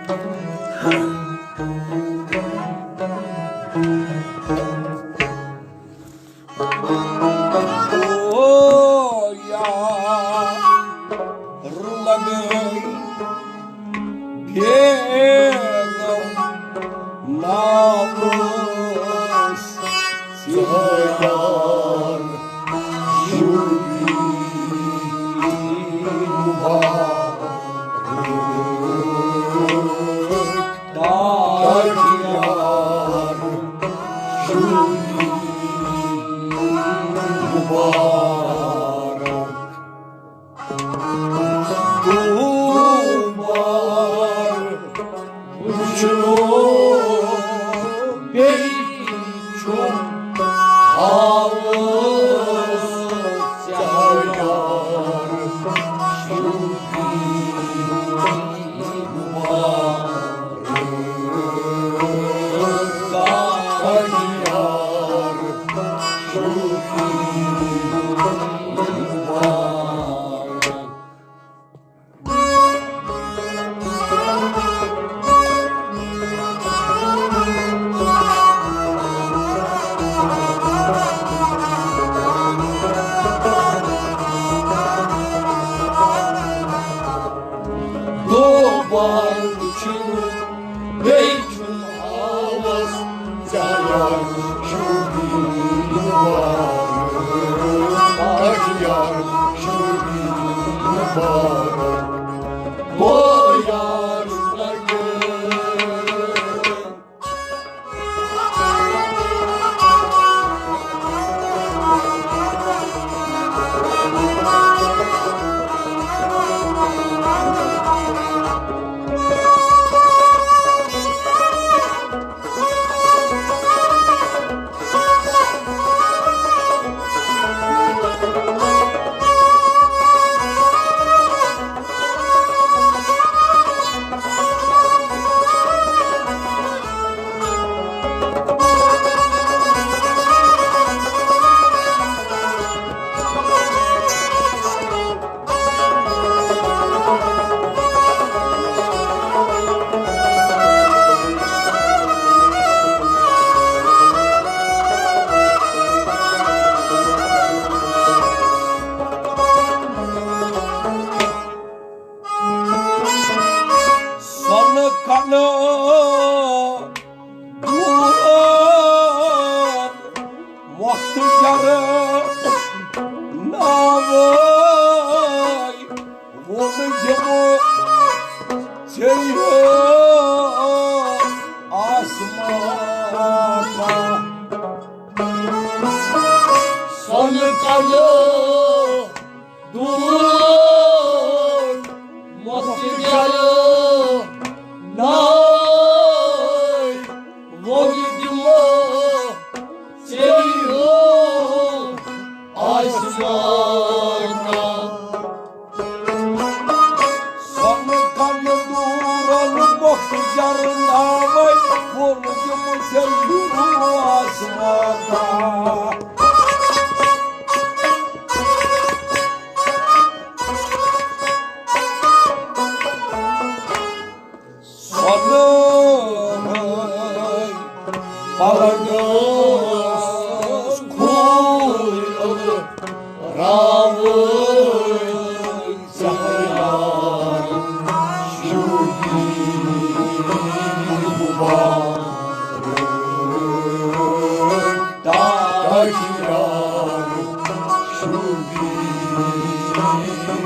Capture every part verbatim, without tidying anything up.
او یار، لگٲے بیگم ناوس ژٕ یار شُبی مُبارک۔ تاج یار شُبی مُبارک۔ دوبار وٕچھو بیٚیہِ چھُم حالس ژےٚ یار شُبی مُبارک۔ تاج یار شُبی مُبارک۔ دوبار وٕچھِو بیٚیہِ چھُم حالس ژےٚ یار شُبی مُبارک۔ تاج یار شُبی مُبارک۔ او یار لگٲے سۄنہٕ کنہٕ دوٗر مۄختہٕ جرٕ ناوے ووٚن یِمو ژےٚ آسمانہ۔ سۄنہٕ کنہٕ دوٗر مۄختہٕ جرٕ ناوے ووٚن یِمو ژےٚ آسمانہ۔ سۄنہٕ کنہٕ دوٗرن مۄختہٕ جرٕ ناوے ووٚن یِمو ژےٚ آسمانہ۔ سۄنہٕ پلنگس کھوٗر راوٕنۍ ژےٚ یار شُبی مُبارک۔ تاج یار شُبی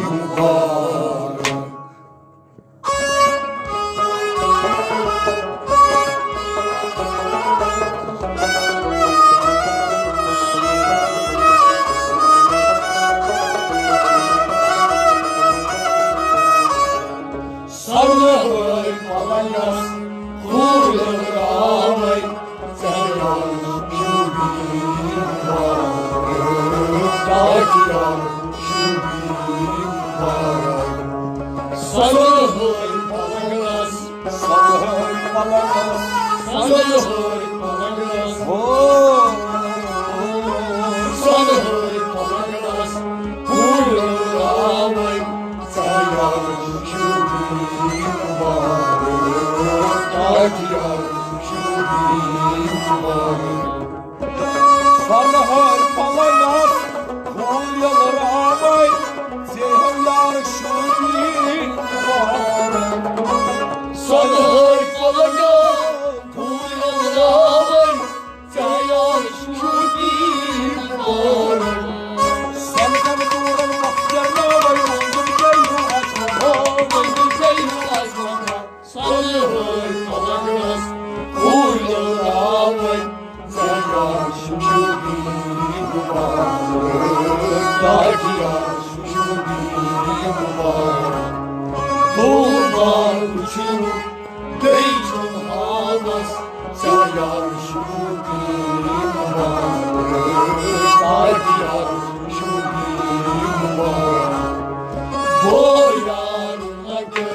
مُبارک۔ سۄنہٕ ہٲوۍ پلنگس کھوٗر راوٕنۍ ژےٚ یار شُبی مُبارک۔ تاج یار شُبی مُبارک۔ سۄنہٕ ہٲوۍ پلنگس، سۄنہٕ ہٲوۍ پلنگس، سۄنہٕ ہٲوۍ پلنگس۔ ہو۔ سۄنہٕ ہٲوۍ پلنگس کھوٗر راوٕنۍ ژےٚ یار شُبی مُبارک۔ سۄنہٕ ہٲرۍ پلنگس پھوٗل یلراوے، ژےٚ یار شوٗبی مُبارک۔ سۄنہٕ ہٲرۍ پلنگس پھوٗل یلراوے، ژےٚ یار شوٗبی مُبارک۔ سۄنہٕ کن دوٗرن مۄخصر ناوے، وۄنۍ گٔے یہِ اجمل، وۄنۍ گٔے یہِ اجمل۔ سۄنہٕ ہٲرۍ پلنگس پھوٗل یلراوے، ژےٚ یار شوٗبی مُبارک، تاج یار شوٗبی مُبارک۔ دوبار وٕچھِو بیٚیہِ چھُم حالس، ژےٚ یار شوٗبی مُبارک، تاج یار شوٗبی مُبارک۔ بو یار لگے۔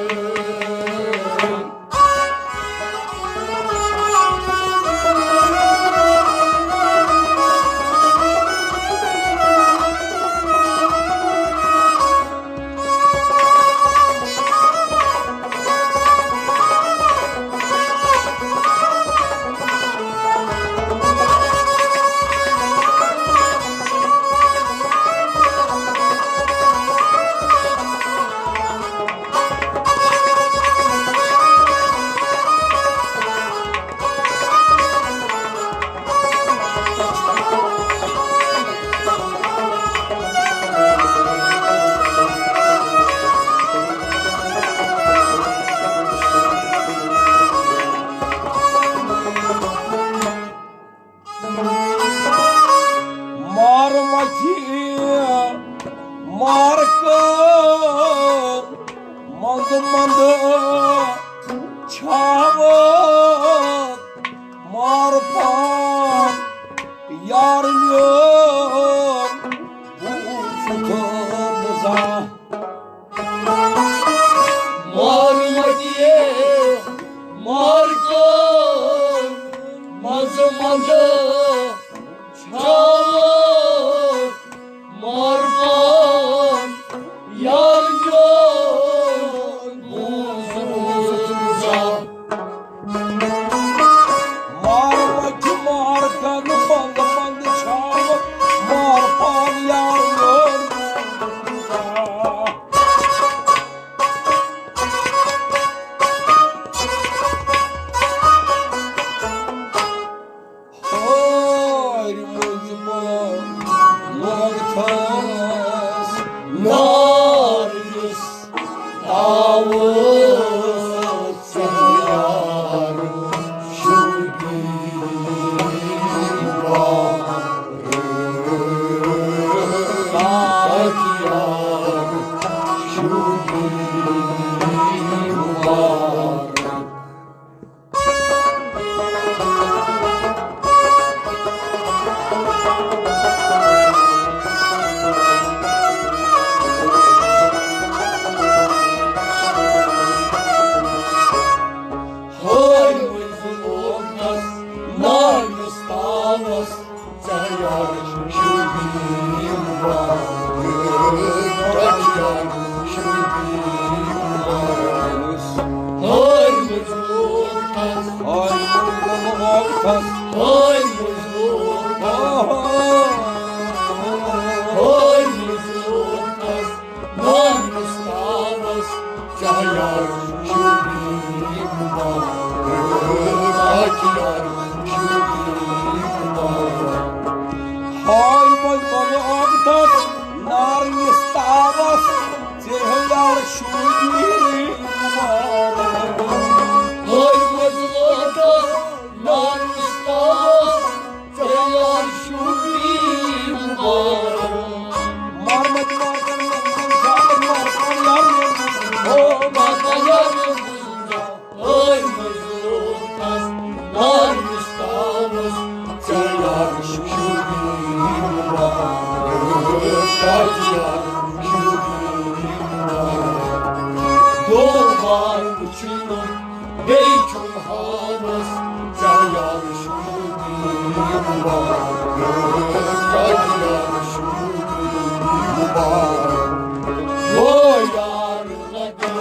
مار مچھی مار کر منٛزٕ منٛزٕ چھاوَکھ مار پان یار میون بوٗزُتھ نہٕ زانٛہہ۔ مار مچھے مار کر منٛزٕ منٛزٕ چھاوَکھ مار پان یار میون بوٗزُتھ نہٕ زانٛہہ۔ مار مچھِ مار کن بنٛد بنٛد چھاوَکھ مار پان یار میون بوٗزُتھ نہٕ زانٛہہ۔ ہارِ منٛز ما لوگتھس نار یُس تاوس ژےٚ یار شوٗبی مُبارک، تاج یار شوٗبی مُبارک۔ ہٲرۍ مٔنٛزۍ لوگنس ناوِس تاوس، ژےٚ یار شوٗبی مُبارک، ژےٚ یار شوٗبی مُبارک۔ ہٲرۍ مٔنٛزۍ لوگنس، ہٲرۍ مٔنٛزۍ لوگنس، ہٲرۍ مٔنٛزۍ لوگنس، ہٲرۍ مٔنٛزۍ لوگنس۔ ناوِس تاوس، ژےٚ یار شوٗبی مُبارک، ژےٚ یار شوٗبی مُبارک۔ ہاے وۄنۍ وَنہٕ آمتس نارنِس تاوس، ژےٚ یار شوٗبی مُبارک۔ ہاے وۄنۍ وَنہٕ آمتس نارنِس تاوس، ژےٚ یار شوٗبی مُبارک۔ مارمت مارکن مارکن شاکر مارکن یار او مارکن یار۔ ہٲرۍ مٔنٛزۍ لوگنس ناوِس تاوس، ژےٚ یار شوٗبی مُبارک، ژےٚ یار شوٗبی مُبارک۔ دوبار وٕچھُن بیٚیہِ چھُم ہاوس، ژےٚ یار شوٗبی مُبارک، ژےٚ یار شوٗبی مُبارک۔ او یار لگے۔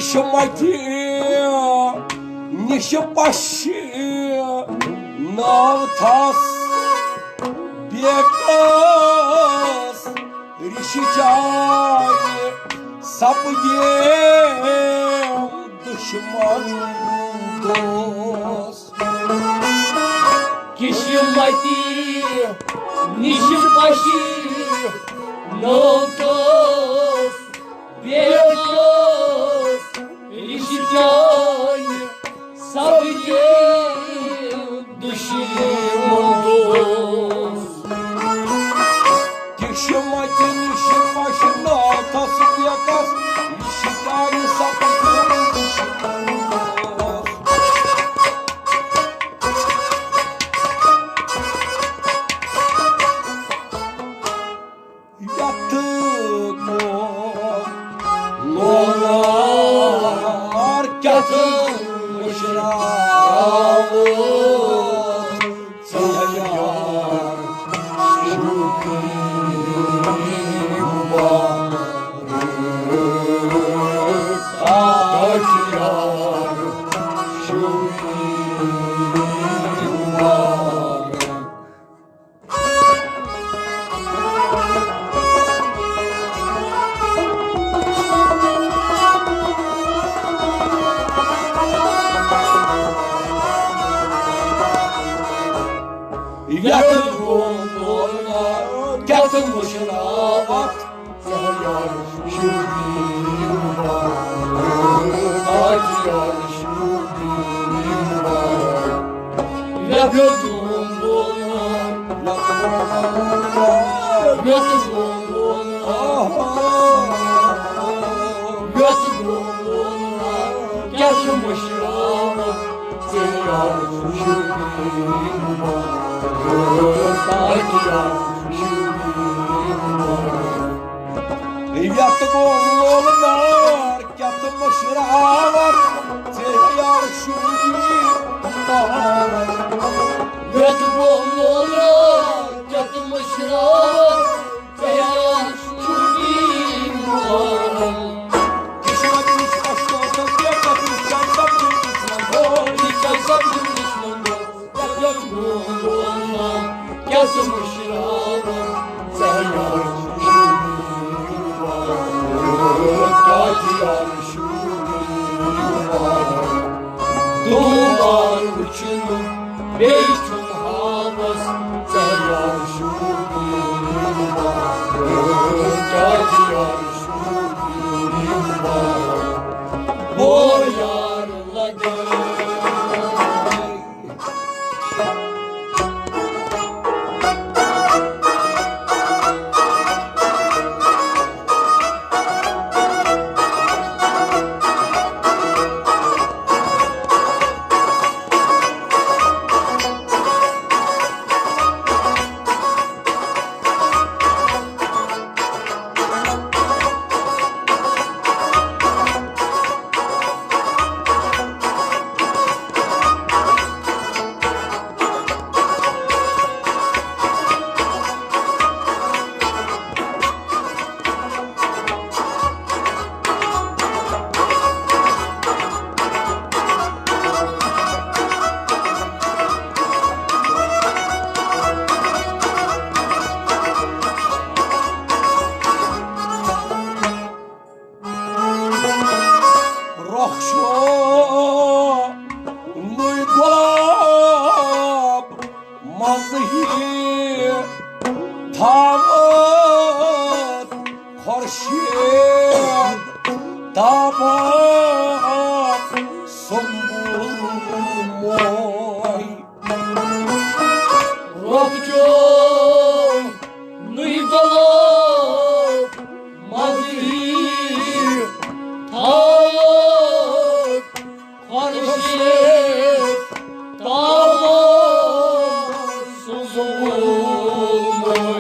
شمتی نِش پشہِ نٲوتھس بیکس ریشہِ چانہِ سپدیم دشمن دوست۔ کشمتی نِش پشہِ نٲوتھس بیکس ریشہِ چانہِ سپدیم دشمن دوست۔ کشمتی نِش پشہِ نٲوتھس بیکس ریشہِ چانہِ سپدیم دشمن دوست۔ یتھ گوٚو لولار کیٛاہ تہٕ مُشراوُن ژٕ یار شوٗبی مُبارک، آ یار شوٗبی مُبارک۔ یتھ گوٚو لولار کیٛاہ تہٕ مُشراوتھ ژٕ یار شوٗبی مُبارک، آ یار شوٗبی مُبارک۔ یتھ گوٚو لولار، یتھ گوٚو لولار، یتھ گوٚو لولار، کیٛاہ تہٕ مُشراوتھ ژٕ یار شوٗبی مُبارک، آ یار شوٗبی مُبارک۔ یتھ گوٚو لولار کیٛاہ تہٕ مُشراوتھ ژٕ یار شوٗبی مُبارک۔ یتھ گوٚو لولار کیٛاہ تہٕ مُشراوتھ ژٕ یار شوٗبی مُبارک۔ قسمت نِش پشہِ نٲوتھس بیکس ریشہِ چانہِ سپدیم دشمن دوست، ریشہِ چانہِ سپدیم دشمن دوست۔ یتھ گوٚو لولار کیٛاہ تہٕ مُشراوتھ ژٕ یار شوٗبی مُبارک، آ یار شوٗبی مُبارک۔ دوبار وُچھُن بیٚیہِ چھُم ہاوس ژٕ یار شوٗبی مُبارک، آ یار شوٗبی مُبارک۔ ہو یار لگے رۄخ چھُ نُے گۄلاب منٛز ہی تھاوان خورشید تابان سنبل موے۔ رۄخ چھُ نُے گۄلاب منٛز ہی تھاوان خورشید تابان سنبل موے۔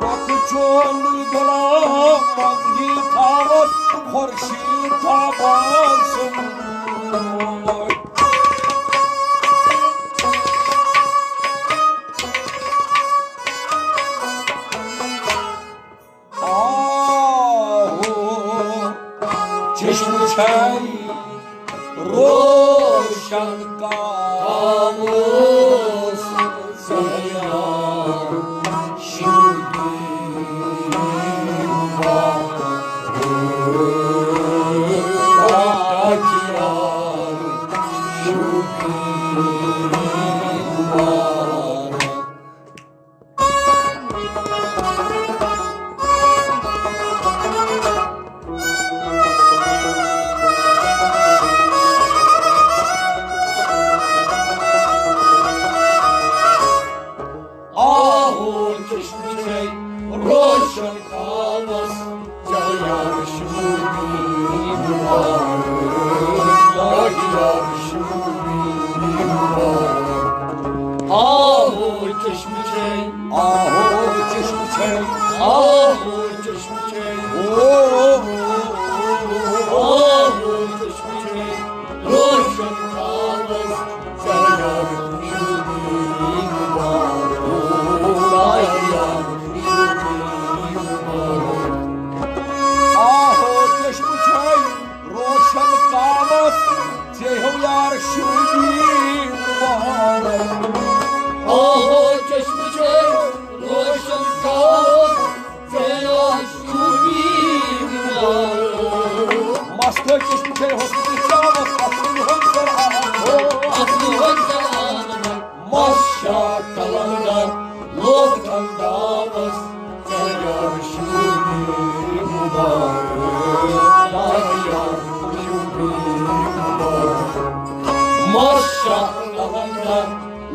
رۄخ چھُ نُے گۄلاب منٛز ہی تھاوان خورشید تابان سنبل موے۔ آہو، چشمہٕ چھے روشن کاوس ژےٚ یار شبیر مبارک، یار شبیر مبارک۔ آہو چشمہٕ چھے روشن کاوس ژےٚ یار شبیر مبارک، یار شبیر مبارک۔ آہو چشمہٕ چھے، آہو چشمہٕ چھے، آہو چشمہٕ چھے۔ او، آہو چشمہٕ چھے روشن کاوس ژےٚ یار شبیر مبارک، ژےٚ یار شبیر مبارک۔ آہو چشمہٕ چھے روشن کاوس ژےٚ ہیو یار شبیر مبارک۔ آہو چشمہٕ چھے روشن کاوس ژےٚ یار شبیر مبارک۔ مستہٕ چشمہٕ چھے حسنہٕ کاوس اصل ہُنٛد قرآن۔ اصل ہُنٛد قرآن۔ مشا قلندر لوک انداز ژےٚ یار شبیر مبارک، ژےٚ یار شبیر مبارک۔ مشا قلندر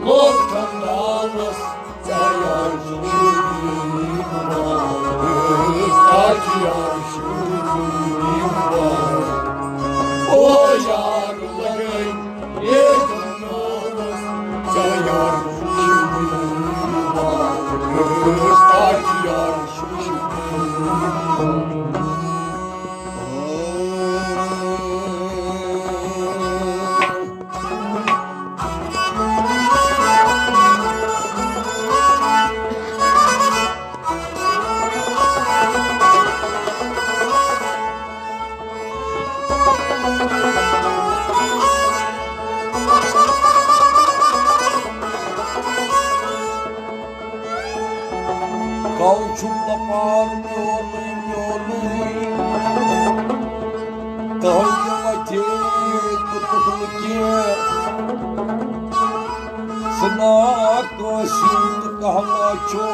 لوک انداز ژےٚ یار شبیر مبارک، ژےٚ یار شبیر مبارک۔ او یار لگے یہ ژےٚ یار شبیر مبارک، ژےٚ یار شبیر مبارک۔ کَو چھُم دَپان میونُے، میونُے، تۄہہِ وَتہِ تہٕ تُہُنٛد کینٛہہ۔ ژٕ نا کٲنٛسہِ تہٕ کانٛہہ ما چھُ۔